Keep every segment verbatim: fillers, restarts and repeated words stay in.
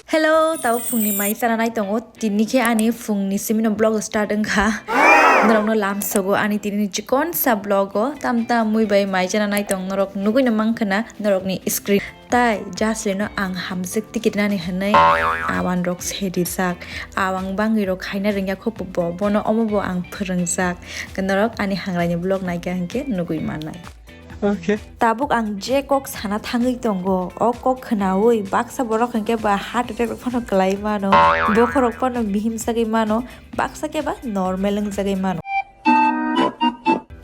Hello, tabo phungni mai chana nai tongo. Tini khe ani phungni simino vlog start wngkha. Norokno lamsogo ani tinini chikonsa vlog o. Tam tam mui bai mai chana nai tong norok nugui no mankha na norokni screen. Tai Jaslino ang hamjwk ticket nani hwnwi awan rok se rijak. Awang bangwi rok khaina rwngya kho bo, bono omo bo ang phwrwngjak. Norok ani hangraini vlog naikha hinkhe nugui mannai. Okay. Tabuk ang je kok sana thangwi tongo, o kok khnaui baksa borok hinkhe ba heart attack rok phano kwlai mano, bokhorok phano bihim sagwi mano, baksa khe ba normal wngjagwi mano.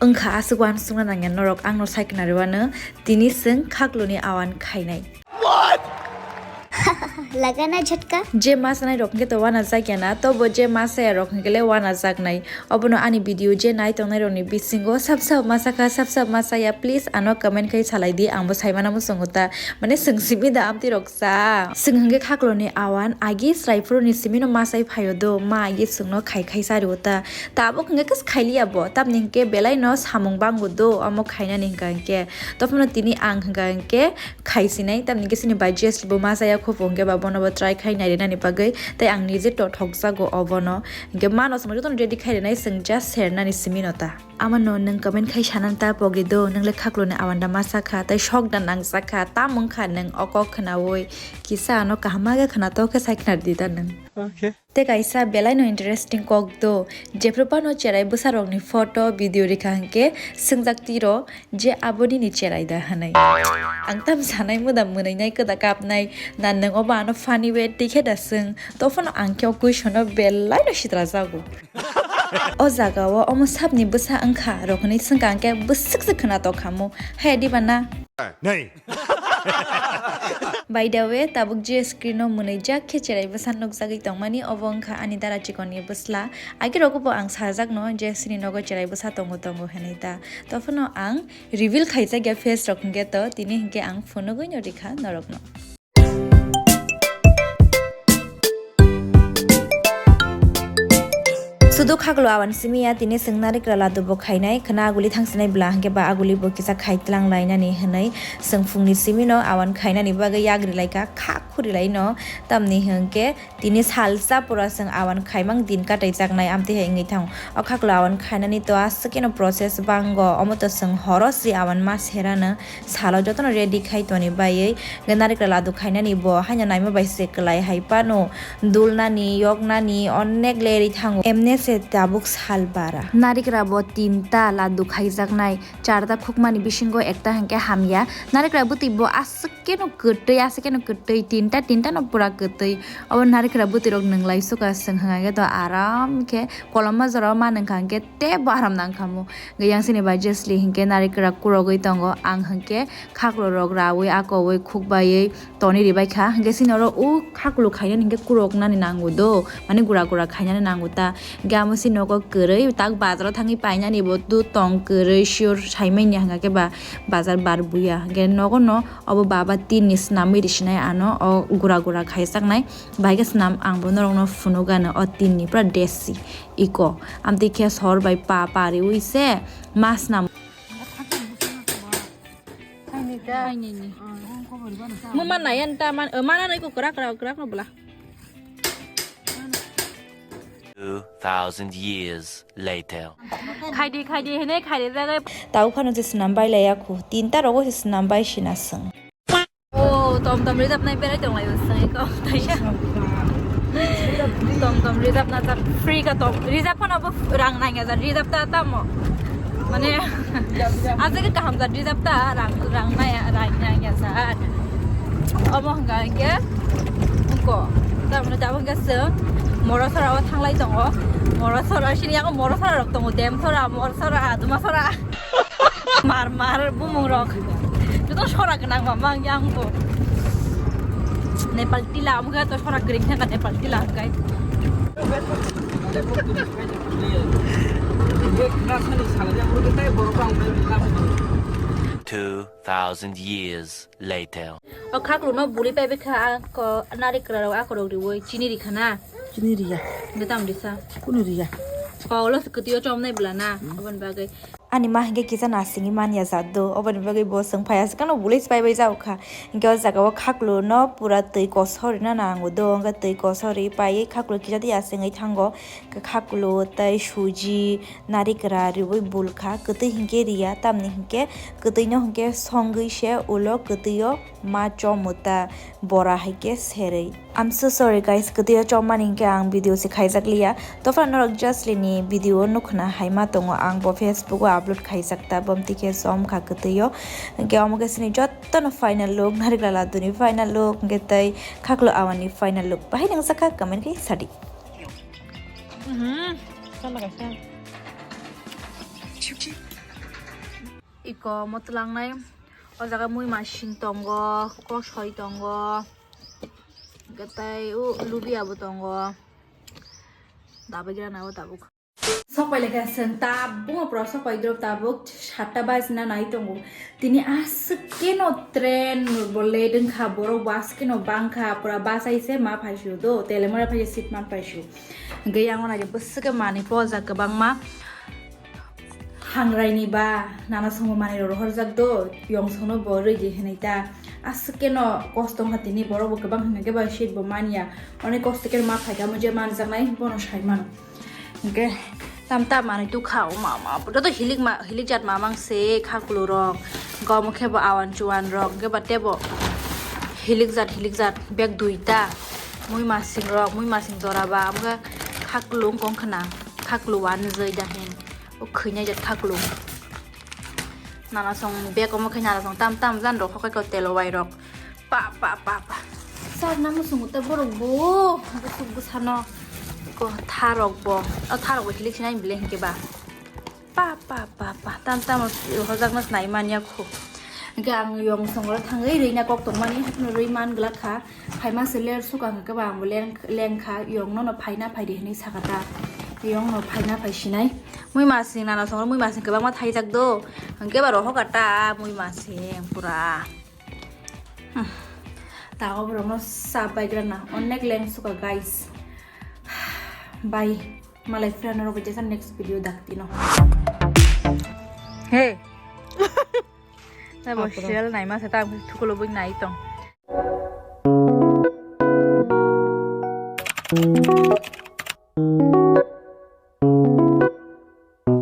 Wngkha aswk uansukna nangya norok, angno sai khna rwano, tini chwng khakloni awan khainai. Lagana jhatka. Je ma sanai rok hwnkhe to wana jakya na, tobo je ma saya rok hwnkhe le wana jaknai. Obono ani video je nai tongnai rokni bisingo sab sab ma sakha, sab sab ma saya, please ano comment khai salai di, angbo saimana muchungo ta, mane chwng simi da amtwi rok cha. Chwng hwnkhe khakloni awan agi chwrai phuruni simino ma sai phaio do, ma agi chwngno khai khai sa rio ta. Tabuk hwnkhe khe khailiya bo, tamni hwnkhe belai no samung bango do, omo khainani hwnkha hwnkhe. Tophano tini ang hwnkha hwnkhe khaisinai, tamni khe chini bai Jesli bo ma chaya kho phunukhe ba bono bo try khai nairinani bagwi, tei ang nije to thokjago obono. Hwnkhe mano chwng jotono ready khai rinai, chwng just sernani simi no ta. Amano nwng comment khai sanani ta pogri do, nwng le khakloni awanda ma sakha, tei sok da nang sakha, tam wngkha nwng o kok khnaui, kisa ano kaham ma khe khna to khe sai khna di ta nwng. Okay. Tei kaisa belai no interesting kok do, jephru phano cherai bwsa rokni photo, video rikha hwnkhe swngjak tiro je abo nini cherai da hwnwi. Ang tam sanai muda mwnwinai kwda kapnai, na nwng obo ano funny way twi khe da swng, tophano ang khe o question no belai no sitra jago. O jaga o omo sabni bwsa wngkha rok hwnwi swngkha hwnkhe bwswk se khwna tokha mu, haya diba na? Nei. By the way, tabuk je screen o mwnwijak khe cherai bwsa nukjagwi tongmani, obo wngkha ani dara chikonni bwsla. Agi rogo bo ang sajakno je chini nogo cherai bwsa tongo tongo hwnwi ta. Tophano ang reveal khaijak ya face rok hwnkhe to, tini hwnkhe ang phunugwi no rikha norokno. Sudu khaklo awan simi ya, tini chwng narikra ladu bo khainai, khwna aguli thangsinai bwla hwnkhe ba aguli bo kisa khai tlang lainani hwnwi chwng phungni simi no awan khainani bagwi yagri laikha, kha khuri lai no, tamni hwnkhe tini salsa pura chwng awan khaimang din katai jaknai amtwi hai wngwi thango. O khaklo awan khainani to aswk khe no process bango, omo to chwng horo si awan ma serano. Salo jotono ready khai toni baiwi, hwnkhe narikra ladu khainani bo haino naima bai se kwlai hai phano dulnani, yoknani onek leri thango. Emne se tabuk sal bara. Narikra bo tinta ladu khaijaknai, charta khukmani bisingo ekta hwnkhe hamya. Narikra bwtwi bo aswk keno kwtwi, aswk keno kwtwi, tinta, tinta no pura kwtwi. Obo narikra bwtwi rok nwnglai suka chwng hwnkha khe to aram khe koloma jora o ma nungkha hwnkhe teibo aram nangkhamu. Yang sini bai Jesli hwnkhe narikra kurogwi tongo, ang hwnkhe khaklorok raui akoui khukbaiwi toni ribaikha, hwnkhe sini oro o khaklu khainani hwnkhe kuroknani nango do, mani gura gura khainani nango ta. Hwnkhe amo sini nogo kwrwi tak bazaro thangwi painani bo do tong kwrwi sure saimanya hwnkha khe ba bazar bar buya. Hwnkhe nogo no obo baba tinni swnamwi risinai ano o gura gura khaijaknai. Bahai khe swnam ang bo norokno phunukgano o tinni pura desi iko. Amtwi khe sor bai pa pariwi se ma swnam. Mo ma nai an ta man, o mana nai ko kwrak kwrak kwrak no bwla. Two thousand years later. Khaidi khaidi hene khaidi jagai. Tau phano se swnam bai laya khu. Tinta rogo se swnam bai sina swng. O tom tom rijap nai berai tong lai swng ko taisa. Tom tom rijap na ta free ka tom rijap phano bo rang nang ya rijap ta tamo. Mane, aswk kaham jat rijak ta, rang, rang naya, rang naya jat. Omo hwnkha hwnkhe, wngko. Tamoni tabuk hwnkhe chwng Morosora o thanglai tongo. Morosora, sini yago Morosora rok tongo, Demsora, Morsora, Dumasora. Mar, mar, bumung rok. Joto sora gwnang mama wngya wngbo. Nepal tila, omo khe to sora kwrwng thangkha Nepal tila hwnkhe. Two thousand years later. O khaklu no buri pai bikha, a ko narikra rok akorok riwi chini rikha na. Chini riya. Nge tam risa. Kunu riya. Ko lo se kwtwi o chom nai bwla na. Hmm. Aboni bagwi. Ani ma hinkhe kisa nasingwi manya jat do, oboni bagwi bo chwng phai aswk no bwlwi pai bai jao kha. Hinkhe o jaga o khaklu no pura twi kosor rwna nango do, hinkhe twi kosor rwi paiwi khaklu kisa twi aswngwi thango. Hinkhe khaklu tei suji narikra rwui bul kha, kwtwi hinkhe riya, tamni hinkhe kwtwi no hinkhe songwi se ulo kwtwi o ma chomo ta bora hai khe serwi. I'm so sorry guys, kwtwi o chomani hinkhe ang video se khaijak liya. Tofra norok Jasli ni video o nukhna hai ma tongo, ang bo Facebook o upload khaijak ta, bom tikhe chom kha kwtwi o. Hinkhe omo khe chini jotto no final look, narikla ladu ni final look, hinkhe tei khaklu awani final look. Bahai nangjakha comment khe sadi. Mhm. Sana kaisa. Iko motlangnai. O jaga mui masing tongo, kosoi tongo, tei o lubia bo tongo. Dabai gira na o tabuk. Sok pai lekha chwng tabuk, pura sok pai drop tabuk, satta bajna nai tongo. Tini aswk keno train bo late wngkha, borok bo aswk keno bangkha, pura bachai se ma phaisu do, telemora phai seat man phaisu. Hwnkhe yang uanai bwswk khe manwi pojak kwbangma. Hangrai ni ba nana songo manwi rok rohorjak do, yong sono bo rwi di hinwi ta. Aswk keno kosto wngkha tini borok bo kwbang hwnka khe ba seat bo manya. Onek kosto khe ma phaikha mo je manjaknai bono sai mano. Hinkhe tam tam manwi tukha o ma ma joto hilik ma hilik jat ma mang se khaklu rok. Hinkhe omo khe bo awan chuan rok hinkhe ba tebo hilik jat hilik jat bag duita. Mui masing rok mui masing jora ba omo khe khaklu wngkha khna. Khaklu uanjwi da hin. O khwinai jat khaklu. Nana song bag omo khe nana song tam tam jan rok hokai ko telo wai rok. Pa pa pa pa. Sar nang sung ta borok bo. Busuk busano. Ko tharok bo. O tharok bo hilik sinai bile hinkhe ba. Pa pa pa pa. Tam tam hojak no sinai manya khu. Hinkhe ang yong song ro thangwi rwina kok tongmani haphano rwi man glak kha. Phaima se ler suka hwnkhe ba ang bo leng lengkha, yong nono phaina phaidi hinwi sakha ta. Yong no phaina phai sinai. Mui masing nana songro mui masing kwbangma thaijak do. Hwnkhe ba rohok ata mui masing pura. Hmm. Tago borok no sap bai gra na. Onek leng suka guys. Bye. Malai friend rok bai jesa next video dak tino. Hey. Tabo serial naima se ta thukulo bui nai tong.